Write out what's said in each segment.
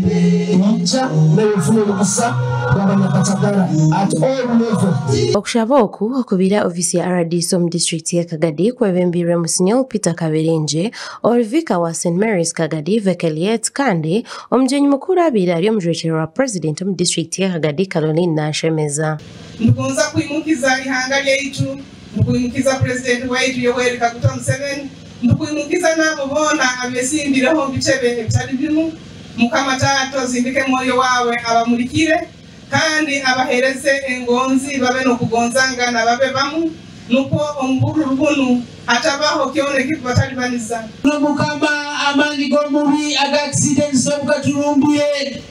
Ija naiwe ofune omugisa gw'abanyakatagara at all level. Okushaba oku okubaire aha ofiisi ya rdc omu disiturikiti ya Kagadi kwebembeirwe Musinyowu Peter Kaberengye, ori Vicar wa St Mary's Kagadi Vekeliet kandi omugyenyi mukuru abaire ari omujwekyerwa wa Purezidenti omu disiturikiti ya Kagadi Caroline Nanshemeza. Nitugonza kwimukiza ihanga lyaitu, nitukwimukiza Purezidenti waitu Yoweri Kaguta Museveni, nitukwimukiza n'abo boona abesimbireho omu bitebe ebitari bimu. Mukama Taata ozindike Mwoyo waawe abamurikire kandi abahereze engonzi babe n'okugonzangana babe bamu nukwo omu bururu bunu hatabaho kyona ekikubatalibaniza. Mukama amaani g'omubi aga accidents obu gaturumbye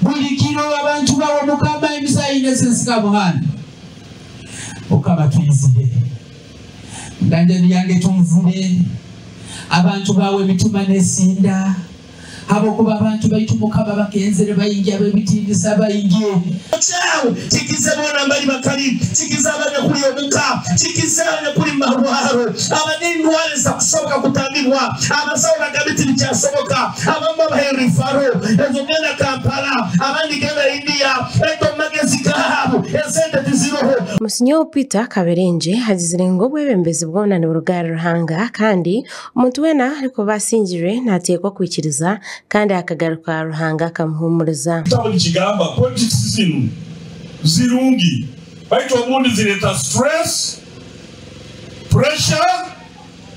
buri kiro abantu bawe Mukama emisaayi neseseka muhanda Mukama twizire nganjani yange twizire abantu bawe emitima nesinda Habwokuba abantu baitu Mukama bakenzere baingi, ab'ebitiinisa baingi. Kyawe kikize boona abali bakali, kikize abanyakuli omuka, kikize abanyakuli mu marwaro, abane endwara ezitakusoboka kutambibwa, abasawo bagambe tibikyasoboka, abamu babahe rifaro ezo genda Kampala, abandi genda India, baitu omu magezi gaabu esente tiziroho. Musinyowo Peter Kaberengye agizire ngu obwebembezi bwona niburuga ahari Ruhanga kandi Omuntu weena arikuba asingirwe naateekwa kwikiriza kandi akagaruka Ruhanga akamuhuumuriza. Ekitabo nikigamba, Politics zinu zirungi baitu obundi zireta stress, pressure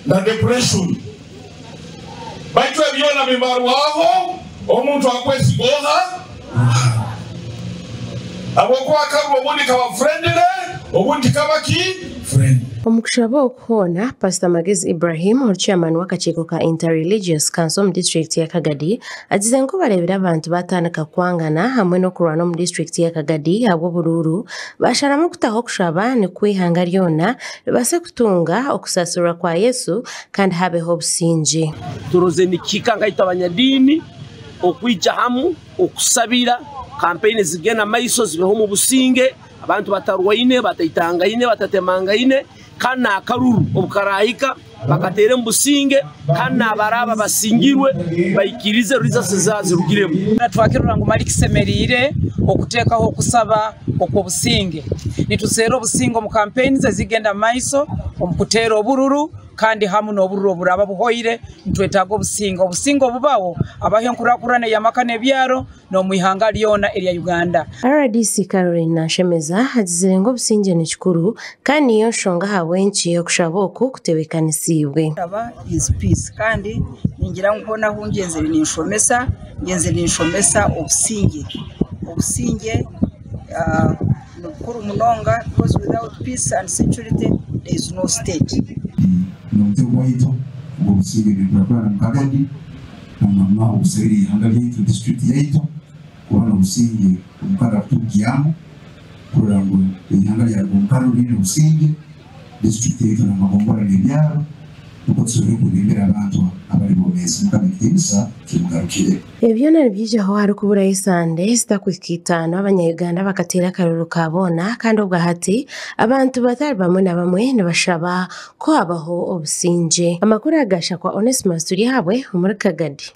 na depression. Baitu ebi byona bimarwaho omuntu akwesiga oha? Ruhanga. Habwokuba akaruru obundi kaba friendly obundi tikaba ki? Friendly. Omu kushaba oku hoona, Pasita Magezi Ibrahim ori chairman w'akakiiko ka Inter-Religious Council omu disiturikiti ya Kagadi agize ngu kubareebire abantu baatandika kwangana hamwe n'okurwana omu disiturikiti ya Kagadi ahabw'oburuuru, baasharamu kutaho okushaba nikwo eihanga ryona ribaase kutunga okusaasirwa kwa Yesu kandi habeho obusingye. Turoze nikihika nkaitwe abanyadiini okwija hamu okusabira kampeyini zigenda maiso zibeho omu businge. Abantu batarwaine, bataitangaine, batatemangaine, kandi n'akaruru obu karaahika bakateera omu businge, kandi n'abaraaba basingirwe baikirize results ezaaba zirugiremu. Twakirora ngu mali kisemeriire okuteekaho okusaba okw'obusinge. Nituserra obusinge omu campaigns ezigenda mu maiso, omu kuteera obururu kandi hamu n'obururu oburaaba buhoire, nitwetaaga obusinge. Obusinge obubaho, habaho enkurakurana ey'amaka n'ebyaro. n'omu ihanga ryona erya Uganda. Rdc Caroline Nanshemeza agizire ngu obusingye ni kikuru kandi niyo nshonga ahabw'enki okushaba oku kutebeekanisiibwe. Okushaba is peace kandi ningira ngu hoona ahu ngyenzire ninshomesa, ngyenzire ninshomesa obusingye. Obusingye ni bukuru munonga because without peace and security there is no state. N'omutwe gwaitu ogw'obusinge n'enkurakurana omu Kagadi. Namama obusabire eihanga ryaitu, disiturikiti yaitu kuba n'obusingye omu karuru aku turikugyamu kurora ngu eihanga ryaruga omu karuru riine obusingye, disiturikiti yaitu n'amagombora n'ebyaro nikwo tusobole kwebembera abantu abari bomeezi. Mukama ekitiinisa kimugarukire. Ebi byona nibyijaho harikuburayo esande ezitakuhika itaano abanya-Uganda bakateera akaruru ka boona kandi obwahati abantu batari bamwe na bamwe nibashaba Ku habaho obusingye. Amakuru aga Shakwa Onesmus Turyahabwe omuri Kagadi.